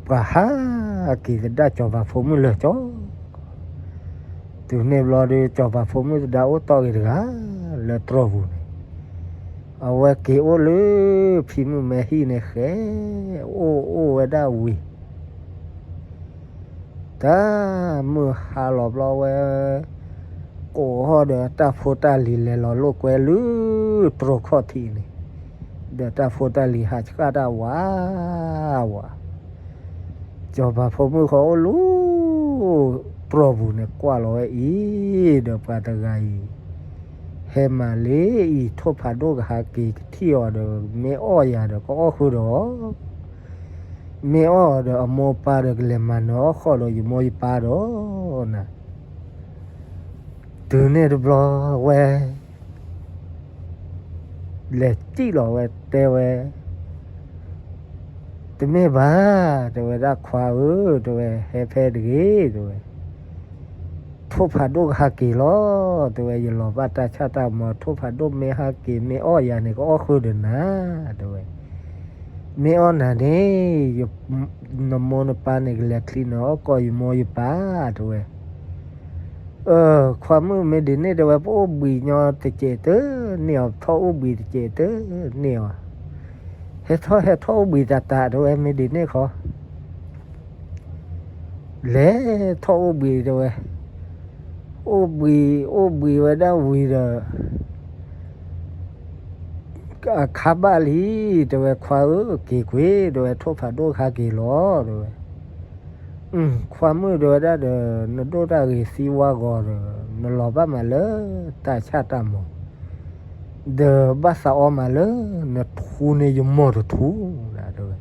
ပှၤဟးက့ၤသဒၣ်စီၤပၤဖိမုၣ်လၢာ်ကၠီ တုၤန့ၣ်ဘျီဒီး စီၤပၤဖိမုၣ်သဒါအိၣ်တီၢ်ဂ့ၤတဂၤ လၢတြီၢ်ပူၤန့ၣ် အဝဲက့ၤအိၣ်လၢဖံမုၣ်မဲဟံၣ်န့ၣ်ဃဲ အိၣ်အိၣ်ဝဲဒၣ်ဝံၤ တၢ်မုၢ်ဟါလီၤဘျီဝဲ ကိးဟီၣ်ဒီးတၢ်ဖိတၢ်လံၤလဲၤလီၤလိာ်ကွဲလၢတြီၢ်ခီၣ်ထံးန့ၣ် ဒီးတၢ်ဖိတၢ်လံၤဟးဆှၣ်တၢ်ဝးဝး စီၤပၤဖိမုၣ်ဃီအိၣ်လၢတြီၢ်ပူၤန့ၣ် ကွၢ်လီၤဝဲအံၤ ဒီးပှၤတဂၤအံၤ ဟဲမၤလံအံၤ ထိၣ်ဖးဒိၣ်ကဟးက့ၤကထံၣ်အီၤဒီး မ့ၢ်အီၣ်ယၤဒီးကအီၣ်ဃုာ်ဒီး မ့ၢ်အီၣ်အီၤဒီးအမိၢ်ပၢ်ဒီးကလဲၤမၤနၢၤအီၣ်ဃီၣ်ဒီးယမိၢ်ယပၢ်ဒီး နၤ တုၤန့ၣ်တဘျီဝဲ လဲၤစံၣ်လီၤဝဲတဲဝဲ တမ့ၢ်ဘၣ် တဲဝဲဒၣ်ခွါဧၢ တဲဝဲ ဟဲဖဲတဂ့ၤ တဲဝဲ ထိၣ်ဖးဒိၣ်ကဟးက့ၤလီၤ တဲဝဲ ယလီၤဘၣ်တၢ်ဆၣ်တၢ်မီၤ ထိၣ်ဖးဒိၣ်မ့ၢ်ဟးက့ၤ မ့ၢ်အီၣ်ယၤန့ၣ် ကအီၣ်ဃုာ်ဒီးနၤ တဲဝဲ မ့ၢ်အီၣ်နၤန့ၣ် နမိၢ်နပၢ်န့ၣ် ကလဲၤချံနၤအီၣ်ကီၢ်ယမိၢ်ယပၢ် တဲဝဲ အ ခွါမုၣ်မ့ၢ်ဒ်န့ၣ် တဲဝဲ ပအိၣ်ဘှံးညီတစဲးတန့ၢ်အီၤ, ထီၣ်အိၣ်ဘှံးတစဲးတန့ၢ်အီၤ, ဟဲထီၣ်ဟဲထီၣ်အိၣ်ဘှံးတၢ်တၢ် တဲဝဲ မ့ၢ်ဒ်န့ၣ်ခီ လဲၤထီၣ်အိၣ်ဘှံး တဲဝဲ, အိၣ်ဘှံး အိၣ်ဘှံးဝဲဒၣ်ဝံၤဒီး အခါဘၣ်လံ, တဲဝဲ ခွါဧၢ က့ၤကွံာ် တဲဝဲ, ထိၣ်ဖးဒိၣ်ခါက့ၤလီၤ တဲဝဲ. ခွါမုၣ် တဲဝဲဒၣ်ဒီး နဒိၣ်တၢ်ဂ့ၤသံဝါဂီၤဒီး နလီၤဘၣ်မးလၢတၢ်ဆၣ်တၢ်မီၤ, ဒီးဘၣ်သးအီမးလၢနထူန့ၢ်ယမိၢ်တထူဒၣ် တဲဝဲ.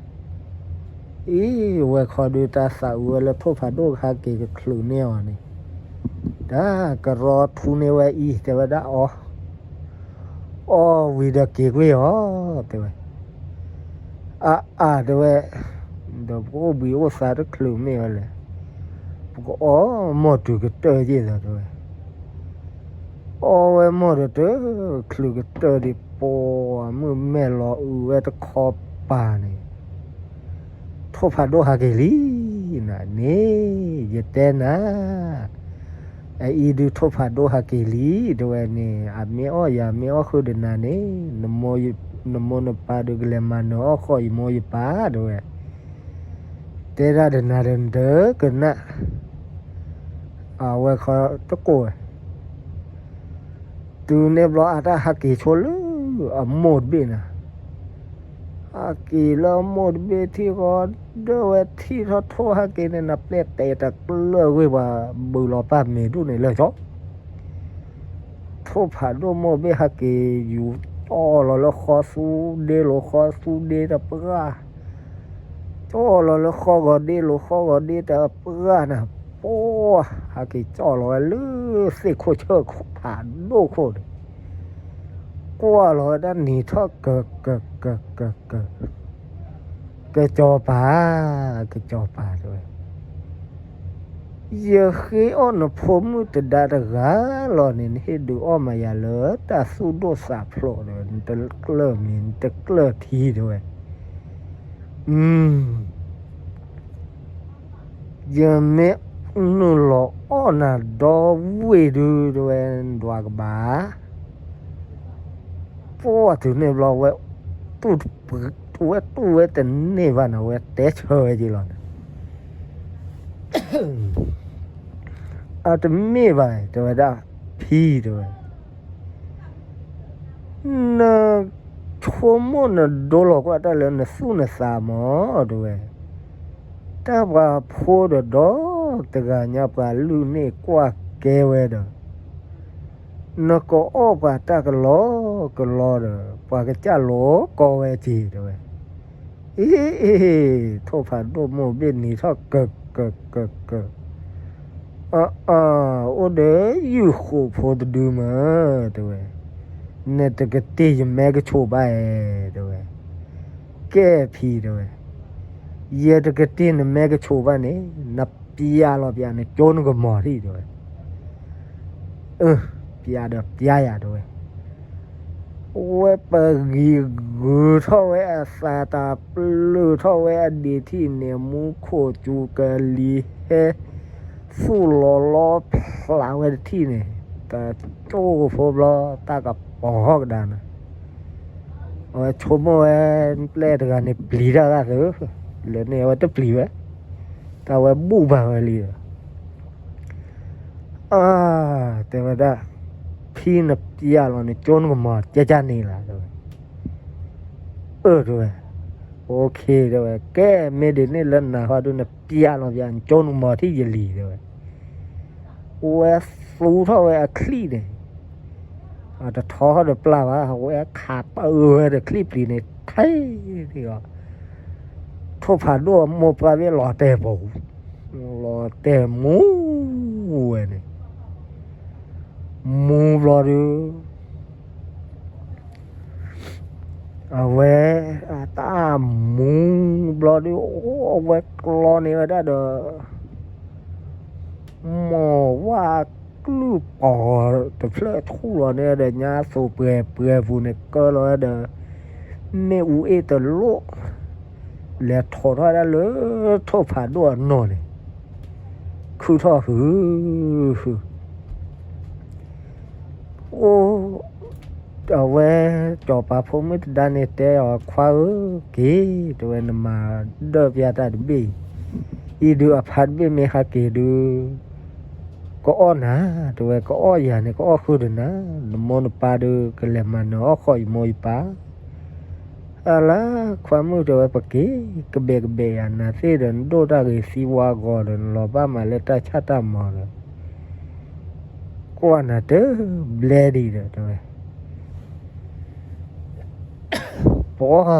အံၤ ဝဲခီဒုး တၢ်သးအုးဝဲလၢထိၣ်ဖးဒိၣ်ခါက့ၤကချုးန့ၢ်အီၤန့ၣ်, တၢ်ကရီထူန့ၢ်ဝဲအံၤ တဲဝဲဒၣ်အီၤ, အီဝံၤဒီးက့ၤကွံာ်အီၤ တဲဝဲ. အါအါ တဲဝဲ, ဒီးပကအိၣ်ဘှံးအိၣ်သါတချုးမ့ၢ်ဝဲလဲၣ်, ပကအီမိၢ်တုၤကတၢၢ်ယ့ၢ်သး တဲဝဲ. အီဝဲမိၢ်ဒီးတချုးကတၢၢ်ဒံး ပှၤမုၣ်မဲာ်လီၤအုးဝဲတခီပၤန့ၣ်, ထိၣ်ဖးဒိၣ်ဟးက့ၤလံ, နန့ၣ် ယတဲနၤ အအံၤဒုးထိၣ်ဖးဒိၣ်ဟးက့ၤလံ တဲဝဲန့ၣ်, အမ့ၢ်အီၣ်ယၤမ့ၢ်အီၣ်ဃုာ်ဒီးနၤန့ၣ်, နမိၢ်နပၢ်ဒုးကလဲၤမၤနၢၤအီၣ်ဃီၣ်ယမိၢ်ယပၢ် တဲဝဲ. တဲဒၣ်ဒီးနၤဒီးနတကနၣ်, အဝဲခီတကိးဝဲ တုၤန့ၣ်ဘျီအတၢ်ဟးက့ၤဆိလၢအမိၢ်တဘ့ၣ်နၤ, ဟးက့ၤလၢအမိၢ်တဘ့ၣ်ထံၣ်ဃီ, ဒၢဝဲထံၣ်ထီၣ်ထိၣ်ဟးက့ၤန့ၣ် နပျဲၢ်တဲတကျၢၢ်ဝ့ၢ်ပှၤဘုးလီၤပၢ်မ့ၢ်ဒိၣ်န့ၣ်လၢာ်ကၠီ ထိၣ်ဖးဒိၣ်မိၢ်ဘ့ၣ်ဟးက့ၤယူၤ ကၠီလီၤလၢဃီသူဒ့လိၤဃီသူဒ့တပှၢ်, ကၠီလီၤလၢဃီဂီၤဒ့လိၤဃီဂီၤဒ့တပှၢ်နၤ, ပှၤ ဟးက့ၤကၠီလီၤဝဲလၢသ့ၣ်ခိၣ်ဆၢဖးဒိၣ်ခိၣ်န့ၣ်, ကွၢ်လီၤဝဲဒၣ်နံၤထီၣ်ကၢၤကၢၤကၢၤကၢၤကၢၤ ကစီၤပၤ, ကစီၤပၤတဲဝဲ, ယဃ့အီၣ်နဖိမုၣ်တဒါတဂၤလီၤန့ၣ် နဟ့ၣ်ဒုးအီၣ်မးယၤလၢတၢ်သူၣ်ဒိၣ်သးဖျိးဒီး နတကျၢၢ်မ့ၤ နတကျၢၢ်ထံတဲဝဲ, ယမ့ၢ်နုာ်လီၤအီၣ်နၤဒီဝ့ၢ်ဒုတဲဝဲ နဒွးကဘၣ် ပှၢ်တုၤန့ၣ်ဘျီဝဲ, တူၢ်ဝဲတူၢ်ဝဲတန့ၢ်ဘၣ်န့ၣ် ဝဲတဲဆၢဝဲက့ၤလီၤန့ၣ်, အတမ့ၢ်ဘၣ် တဲဝဲဒၣ်, ဖံတဲဝဲ, နဆိကမိၣ်နဒိလီၤကွၢ်တၢ်လၢနသူၣ်နသးမး တဲဝဲ, တၢ်ပှၤဖိဒီးဒီတဂၤညါပှၤလုၢ်န့ၢ်ကွၢ်ကဲဝဲဒီး နကအီၣ်ပှၤတၢ်ကလီကလီဒီး ပှၤကစၢ်လိာ်ကီဝဲက့ၤတဲဝဲ, အ့ ထိၣ်ဖးဒိၣ်မိၢ်ဘ့ၣ်နံၤထီၣ်ကၢၤကၢၤကၢၤကၢၤ, အၢ အိၣ်ဒီးယုၢ်ဃိးဖိတဒုမ့ၢ်တဲဝဲ, နတကတ့ၢ်ယမဲကဆိးဘၣ်ဧဲ တဲဝဲ, ကဲဖံတဲဝဲ, ယတကတ့ၢ်နမဲကဆိးဘၣ်န့ၣ် နပျးလီၤပျးနကၠိနကမီၤထံၣ်တဲဝဲ, အၢ ပျးဒီးပျးယၤတဲဝဲ, ဝဲပဂံၤဂုၤထီၣ်ဝဲအသးတၢ်ပျုၢ်ထီၣ်ဝဲအဒံးထံၣ်န့ၣ် မူခိၣ်စူၤကလံၤဟဲ သူၣ်လီၤလီဖျးဝဲတထံၣ်န့ၣ် တကၠိဖိဘျီ တၢ်ကပီၤဟီၣ်ကဒါနၤ, အဝဲဆိကမိၣ်ဝဲ ပျဲၢ်တဂၤန့ၣ်ပျံၤတၢ်ဂၤသု, လၢန့ၣ်အဝဲတပျံၤဝဲ, တၢ်ဝဲဘူၣ်ဘၣ်ဝဲလံဒီး အၢ တဲဝဲဒၣ်, ဖံနပျးလီၤနကၠိနကမီၤကဲကၢ်န့ၣ်လီၤတဲဝဲ, အၢ တဲဝဲ, အိၣ်ခ့ တဲဝဲ, ကဲမ့ၢ်ဒ်န့ၣ်လၢနၤဟီဒုနပျးလီၤပျးနကၠိနကမီၤထံၣ်ယလံၤတဲဝဲ, ဝဲသူထီၣ်ဝဲအချံၣ်န့ၣ် အတထီထီၣ်ဒီးပျၢ်ဘၣ် ဝဲခးပၢဝဲဒီးချံၣ်ပျံၤန့ၣ် ထဲဒ်အီၤ, ထိၣ်ဖးဒိၣ်အမိၢ်ပှၢ်ဘ့ၣ်လီၤတဲာ်ပူၤ, လီၤတဲာ်မူဝဲန့ၣ်, မူဘျီဒု အဝဲ အတၢ်မူဘျီဒု အဝဲကျီန့ၢ်ဝဲဒၣ်ဒီး မိၢ်ဝၣ်ကလုၢ်ပီၤတဖျၢၣ်ထူၣ်လီၤန့ၣ်ဒီး ညါသိးပှဲၤပှဲၤပူၤန့ၣ် ကၢလီၤဝဲဒီး မ့ၣ်အူအ့ၣ်တလိၣ် လဲၤထိးထီၣ်ဝဲဒၣ်လၢထိၣ်ဖးဒိၣ်အနီၢ်န့ၣ် ခုၣ်ထီၣ်ဟု ဟု အိၣ်, အဝဲစီၤပၤဖိမုၣ်တဒါန့ၣ်တဲအီၤ, ခွါဧၢ, က့ၤ, တဲဝဲ, နမၤဒၢၣ်ပျၢ်တၢ်တဘ့ၣ်အံၤ, အံၤဒုးအဖါတဘ့ၣ်မ့ၢ်ဟးက့ၤဒုး ကအီၣ်နၤ, တဲဝဲ, ကအီၣ်ယၤန့ၣ် ကအီၣ်ဃုာ်ဒီးနၤ, နမိၢ်နပၢ်ဒုးကလဲၤမၤနၢၤအီၣ်ဃီအံၤမိၢ်အံၤပၢ် အလါ, ခွါမုၣ်တဲဝဲ, ပက့ၤကဘဲးကဘဲးယၤ, နၤသ့ၣ်ဒီးနဒိၣ်တၢ်ဂ့ၤသံဝါဂီၤဒီး နလီၤဘၣ်မးလၢတၢ်ဆၣ်တၢ်မီၤဒီး ကွၢ်နၤတဘျဲဒံးဒီး တဲဝဲ, ပှၤ,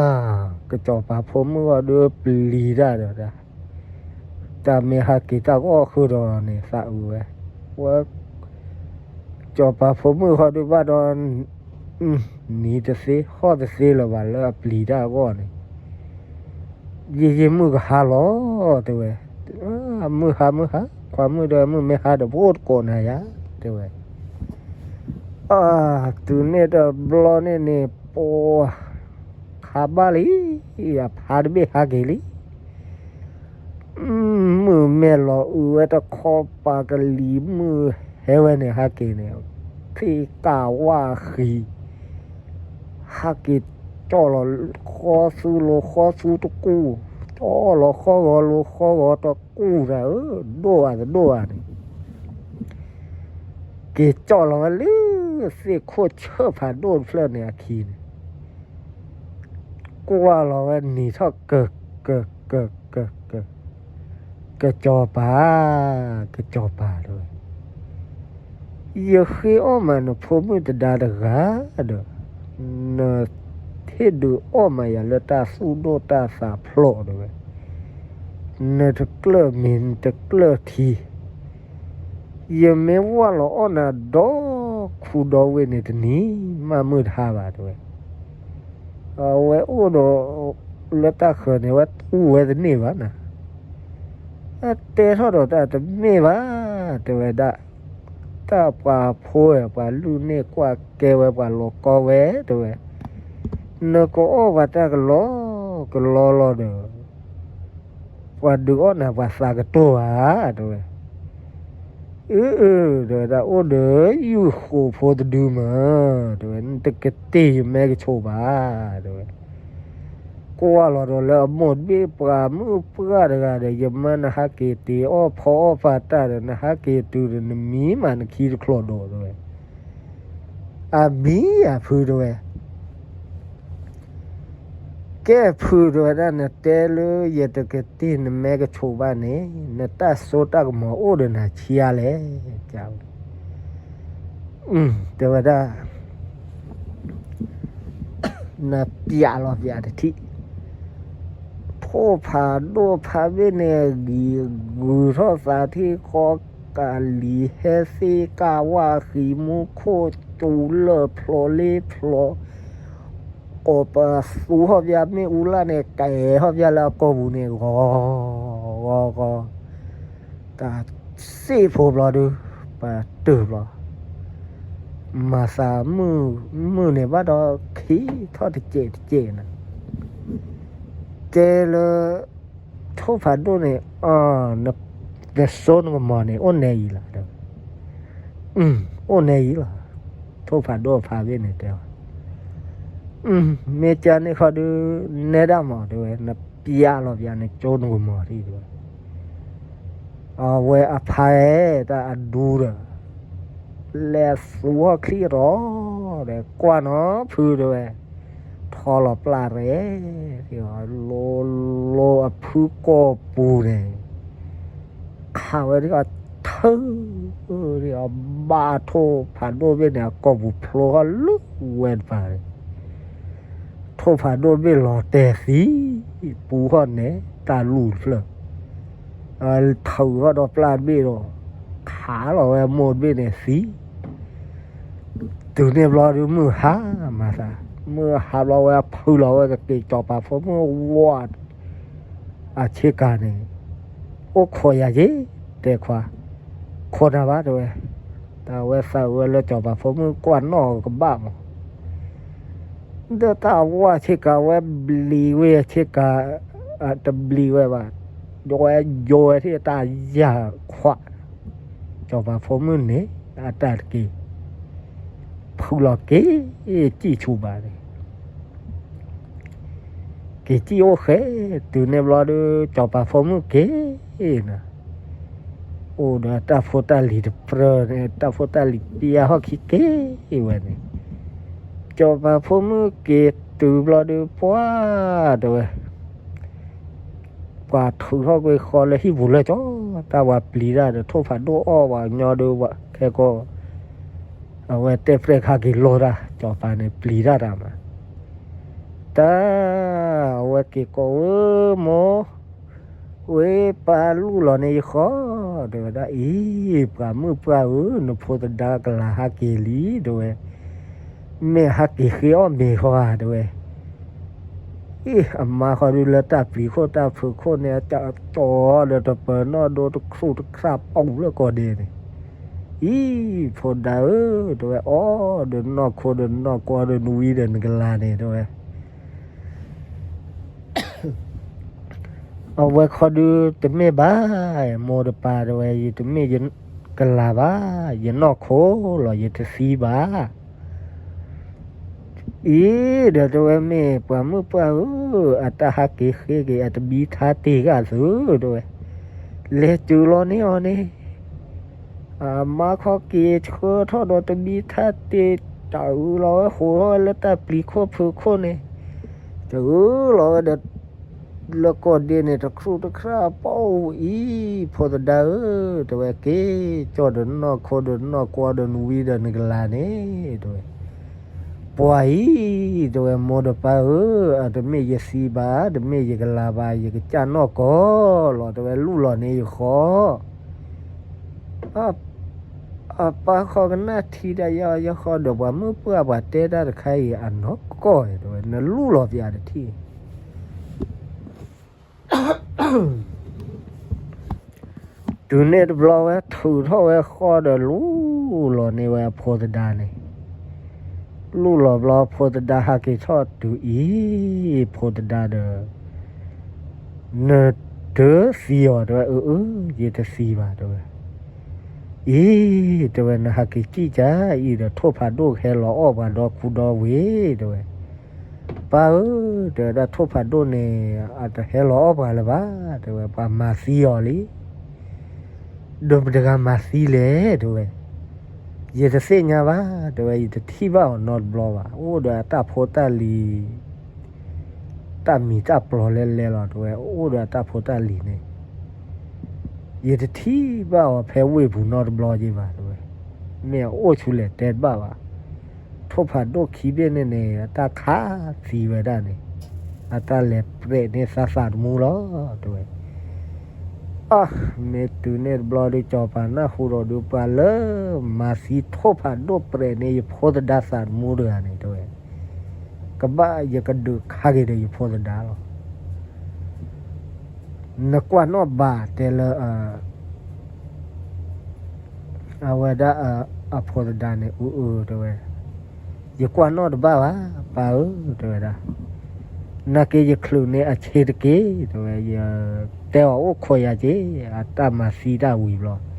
ကစီၤပၤဖိမုၣ်ဂီၢ်ဒုးပျံၤတၢ်ဒီး တၢ်မ့ၢ်ဟးက့ၤတၢ်ကအီၣ်ဃုာ်ဒီးန့ၣ် သးအုးဝဲ, ဝဲ စီၤပၤဖိမုၣ်ဃီဒုးဘၣ်ဒီး နံၤတသ့ ဟီၣ်တသ့လၢၤဘၣ်လၢအပျံၤတၢ်အဂီၢ်န့ၣ်, ယံာ်ယံာ်မုၢ်ကဟါလီၤ, တဲဝဲ, မုၢ်ဟါမုၢ်ဟါ, ခွါမုၣ်တဲဝဲ, မုၢ်မ့ၢ်ဟါဒီး ပအိၣ်တကိးနၤယၤ, တဲဝဲ, အ, တုၤန့ၣ်တဘျီန့ၣ်န့ၣ် ပှၤ, ခါဘၣ်လံ, အဖါတဘ့ၣ်ဟးက့ၤလံ မုၢ်မဲာ်လီၤအုးဝဲတခီ ပှၤကလံၤမုၢ်ဟဲဝဲန့ၣ် ဟးက့ၤန့ၣ်, သ့ၣ်ကၢ်ဝၣ်ဃံ, ဟးက့ၤကၠီၣ်လီၤဃီသူလိၤဃီသူတကူၣ်, ကၠီၣ်လီၤဃီဂီၤလိၤဃီဂီၤတကူၣ်တၢ်ဧၢ, ဒိၣ်ဧါတဒိၣ်ဧါန့ၣ် က့ၤကၠီၣ်လီၤဝဲလၢ သ့ၣ်ခိၣ်ဆၢၣ်ဖးဒိၣ်တဖျၢၣ်န့ၣ်အခံန့ၣ်, ကွၢ်လီၤဝဲနံၤထီၣ်ကၢၢ်, ကၢၢ်, ကၢၢ်, ကၢၢ်, ကစီၤပၤ, ကစီၤပၤတဲဝဲ, ယဃ့အီၣ်မးနဖိမုၣ်တဒါတဂၤဒီး, နဟ့ၣ်ဒုးအီၣ်မးယၤလၢတၢ်သူၣ်ဒိၣ်တၢ်သးဖျိးတဲဝဲ, နတကျၢၢ်မ့ၤနတကျၢၢ်ထံ ယမ့ၢ်ဝၢ်လီၤအီၣ်နၤဒီခူဒီဝ့ၢ်န့ၣ် တနံၤမးမုၢ်တဟါဘၣ်တဲဝဲ, အဝဲအိၣ်ဒီး လၢတၢ်ဃၢၤန့ၣ် အဝဲတူၢ်ဝဲတန့ၢ်ဘၣ်နၤ, အတဲထီၣ်ဒီးတၢ်တမ့ၢ်ဘၣ် တဲဝဲဒၣ်, တၢ်ပှၤဖိဝဲ ပှၤလုၢ်န့ၢ်ကွၢ်ကဲဝဲ ပှၤလီၤကီဝဲတဲဝဲ, နကအီၣ်ပှၤတၢ်ကလီကလီလီၤဒီး ပှၤဒုးအီၣ်နၤ ပှၤသးကတိၤဧါ တဲဝဲ, အၢ အၢ တဲဝဲဒၣ် အိၣ်ဒီးယုၢ်ဃိးဖိတဒုမး တဲဝဲ, နတကတ့ၢ်ယမဲကဆိးဘၣ် တဲဝဲ, ကွၢ်လီၤဒီးလၢအမိၢ်တဘ့ၣ် ပှၤမုၣ်ပှၢ်တဂၤဒီး ယမၢနဟးက့ၤတ့ၤအီၣ်ဖီအီၣ်ဖးတၢ်ဒီး နဟးက့ၤတုၤဒီး နမံမးနခံတချိးဒီး တဲဝဲ, အမံအဖု တဲဝဲ ကဲဖု တဲဝဲဒၣ် နတဲလၢယတကတ့ၢ်နမဲကဆိးဘၣ်န့ၣ် နတၢ်စိတၢ်ကမီၤအိၣ်ဒီးနၤဆံးအါလဲၣ်, တဲဝဲဒၣ် နပျးလီၤပျးတထံၣ်, ထိၣ်ဖးဒိၣ်ဖးဘ့ၣ်န့ၣ် ဂံၤဂုၤထီၣ်သးထံၣ်ဃီ ကလံၤဟဲသ့ၣ်ကၢ်ဝၣ်ဃံမူခိၣ် ကၠူလၢၢ်ဖျိးလ့ဖျိး ကိးပသူဟီၣ်ဘျါမ့ၣ်အူလၣ်န့ၣ် ကဲဟီၣ်ဘျါလၢအကိာ်ပူၤန့ၣ် ဂီၤဂီၤဂီၤ, တၢ်စ့ၣ်ဖိဘျီဒု ပတုာ်ဘျီ, မၤသးမုၢ်န့ၣ်ဘၣ်ဒီး ခံထီၣ်တစဲးတစဲးနၤ, တဲလၢ ထိၣ်ဖးဒိၣ်န့ၣ် နစိနကမီၤန့ၣ် အိၣ်နဲအံၤလီၤ, အိၣ်နဲအံၤလီၤ, ထိၣ်ဖးဒိၣ်ဖးဘ့ၣ်န့ၣ်တဲအီၤ, မ့ၢ်ကန့ၣ်ဃီဒု နဲဒၣ်မး တဲဝဲ, နပျးလီၤပျး နစိနကမီၤထံၣ်တဲဝဲ, အဝဲအဖါတၢ်အဒူဒီး လဲၤသူဟီၣ်ချံအတီၤဒီး ကွၢ်နီၤဖုတဲဝဲ, ထီလီၤပျၢ်ရဲၣ်, လိၤလိၤအဖုကိာ်ပူၤန့ၣ် ခးဝဲဒၣ်အီၤထၢ, ဒ်အီၤဘၣ်ထိၣ်ဖးဒိၣ်ဘ့ၣ်န့ၣ် အကိာ်ပူၤဖျိဃီလၢဝဲတပၤန့ၣ်, ထိၣ်ဖးဒိၣ်ဘ့ၣ်လီၤတဲာ်သံ, ပူၤဃီန့ၣ် တၢ်လူၢ်တဖျၢၣ်, ထုးဃီဒီးပျၢ်တဘ့ၣ်ဒီး ခးလီၤဝဲမိၢ်တဘ့ၣ်န့ၣ်သံ တုၤန့ၣ်ဘျီဒုးမုၢ်ဟါမၤသး, မုၢ်ဟါဘျီဝဲဖုလီၤဝဲကက့ၤ စီၤပၤဖိမုၣ်ဝါ အဆ့ကၤန့ၣ်, အိၣ်ခိးယၤက့ၤ, တဲခွါ, ခိးနၤဘၣ်တဲဝဲ, တၢ်ဝဲသးဝဲလၢစီၤပၤဖိမုၣ်ကွၢ်နီၣ်ကဘၣ်မး ဒီးတၢ်ဝါဆ့ကၤဝဲဘျံးဝဲဆ့ကၤ, တဘျံးဝဲဘၣ်, ဒီးဝဲယိၤဝဲထံၣ်တၢ်ယၢ်ခွး, စီၤပၤဖိမုၣ်န့ၣ် အတၢ်တက့ၢ်, ဖုလီၤက့ၤ စံၣ်ဆူၣ်ဘၣ်န့ၣ် က့ၤစံၣ်အိၣ်ဃဲ တုၤန့ၣ်ဘျီဒီး စီၤပၤဖိမုၣ်က့ၤနၤ အိၣ်ဒီးတၢ်ဖိတၢ်လံၤတပြၢန့ၣ် တၢ်ဖိတၢ်လံၤပျၢ်ဟီၣ်ခံက့ၤဝဲန့ၣ် စီၤပၤဖိမုၣ်က့ၤတုၤဘျီဒီး ပှၢ်တဲဝဲ ပှၤထုးထီၣ်ကွံာ်ဃီလၢဟံၣ်ပူၤလၢကၠီ တၢ်ဝဲပျံၤတၢ်ဒီး ထိၣ်ဖးဒိၣ်အီၣ်ပှၤကညီဒီး ခဲကီ အဝဲတဲဖျဲၣ်ခါက့ၤလိာ်တၢ် စီၤပၤန့ၣ်ပျံၤတၢ်တၢ်မး တၢ် အဝဲက့ၤကိးဝဲမိၢ် ဝဲပၢ်လူၢ်လီၤန့ၢ်ယဃီ တဲဝဲဒၣ်အံၤ ပှၤမုၣ်ပှၢ်ဧၢ နဖိသဒါကလၤဟးက့ၤလံ တဲဝဲ မ့ၢ်ဟးက့ၤဃ့အီၣ်မ့ၤဃီဧါ တဲဝဲ အံၤ အမါဃီဒုလၢတၢ်ပျံၤခိၣ်တၢ်ဖုးခိၣ်န့ၣ် အတၢ်တီဒီးတပၢၤနီၣ်ဒိတခူၣ်တခရၣ်ပီၣ်လၢကီၢ်ဒဲးန့ၣ် အံၤ ဖိဒါဧၢ တဲဝဲ အီၣ်ဒီးနီၢ်ခိဒီးနီၢ်ကွီဒီးနဝံဒီးနကလၤန့ၣ် တဲဝဲ အဝဲခီဒုတမ့ၢ်ဘၣ် မိၢ်တပၤတဲဝဲ ယတမ့ၢ်ယကလၤဘၣ် ယနီၢ်ခိလီၤ ယတသံဘၣ် အံၤ ဒီးတဲဝဲမ့ၢ်ပှၤမုၣ်ပှၢ်ဧၢ အတၢ်ဟးက့ၤဃ့က့ၤ အတဘံထါတ့ၢ်ဂၤသု တဲဝဲ လဲၤတုၤလီၤန့ၢ်အီၤန့ၣ် အမါခီက့ၤဆှၢထီၣ်ဒီးတဘံထါတ့ၢ် တၢ်အုးလီၤဝဲဃိးထီၣ်ဝဲလၢတၢ်ပျံၤခိၣ်ဖုးခိၣ်န့ၣ် တအုးလီၤဝဲဒီး လၢကီၢ်ဒဲးန့ၣ် တခူၣ်တခရၣ်ပီၣ်အံၤ ဖိသဒါဧၢ တဲဝဲ က့ၤကၠီၣ်ဒီးနီၢ်ခိဒီးနီၢ်ကွီဒီးနဝံဒီးနကလၤန့ၣ် တဲဝဲ ပှၤအံၤ တဲဝဲ မိၢ်တပၤဧၢ အတမ့ၢ်ယသံဘၣ် တမ့ၢ်ယကလၤဘၣ် ယကစၢ်နီၢ်ကီၢ်လီၤ တဲဝဲ လူၢ်လီၤန့ၢ်ယဃီ အပၢ်ဃီကနၣ်ထံတၢ်ယီယီဃီဒီး ပှၤမုၣ်ပှၢ်ပှၤတဲတၢ်တခါအံၤ အနီၢ်ကီၢ်တဲဝဲ နလူၢ်လီၤပျးတထံၣ် တုၤန့ၣ်တဘျီဝဲ ထုးထီၣ်ဝဲဃီဒီးလူၢ်လီၤန့ၢ်ဝဲအဖိသဒါန့ၣ် လူၢ်လီၤဘျီဖိသဒါဟးက့ၤထီၣ်တုၤအံၤ ဖိသဒါဒီး နတသံအီၤ တဲဝဲ အၢ အၢ ယတသံဘၣ် တဲဝဲ အံၤ တဲဝဲ နဟးက့ၤစံၣ်ကၢ်အံၤဒီး ထိၣ်ဖးဒိၣ်ကဟဲလီၤအီၣ်ပှၤဒီခူဒီဝ့ၢ် တဲဝဲ ပၢ်ဧၢ တဲဝဲဒၣ် ထိၣ်ဖးဒိၣ်န့ၣ် အတဟဲလီၤအီၣ်ပှၤလၢၤဘၣ် တဲဝဲ ပှၤမၤသံအီၤလံ ဒီးမတၤတဂၤမၤသံလဲၣ် တဲဝဲ ယတသ့ၣ်ညါဘၣ် တဲဝဲ ယတထံၣ်ဘၣ်အီၤနီတဘျီဘၣ် အိၣ်ဒီးအတၢ်ဖိတၢ်လံၤ တၢ်မံၤတၢ်ပျီၤလဲၤလဲၤလီၤ တဲဝဲ အိၣ်ဒီးအတၢ်ဖိတၢ်လံၤန့ၣ် ယတထံၣ်ဘၣ်အီၤဖဲဝ့ၢ်ပူၤနီတဘျီက့ၤဘၣ် တဲဝဲ မ့ၢ်အအိၣ်ဆူလဲၣ်တဲတဘၣ်ဘၣ် ထိၣ်ဖးဒိၣ်ခံဘ့ၣ်န့ၣ်န့ၣ် အတၢ်ခးသံဝဲဒၣ်န့ၣ် အတၢ်လဲၤပြဲးန့ၢ်သးသးသမူလီၤ တဲဝဲ အ မ့ၢ်တုၤန့ၣ်တဘျီဒီး စီၤပၤနၢ်ဟူဒီး ဒုးပှၤလၢမၤသံထိၣ်ဖးဒိၣ်ပြဲးန့ၢ်ယဖိသဒါသးသမူတဂၤန့ၣ် တဲဝဲ ကဘၣ်ယကဒုးခးက့ၤဒီးယဖိသဒါလီၤ နကွၢ်နီၣ်ဘၣ်တဲလၢ အဝဲဒၣ်အဖိသဒါန့ၣ် အၢ အၢ တဲဝဲ ယကွၢ်နီၣ်တဘၣ်ဘၣ် ပၢ်ဧၢ တဲဝဲဒၣ် နာ်က့ယချုးန့ၢ်အဆ့တက့ၢ် တဲဝဲ ယတဲအီၤအိၣ်ခိးယၤက့ၤ အတၢ်မၤသံတၢ်ဝံၤဘျီ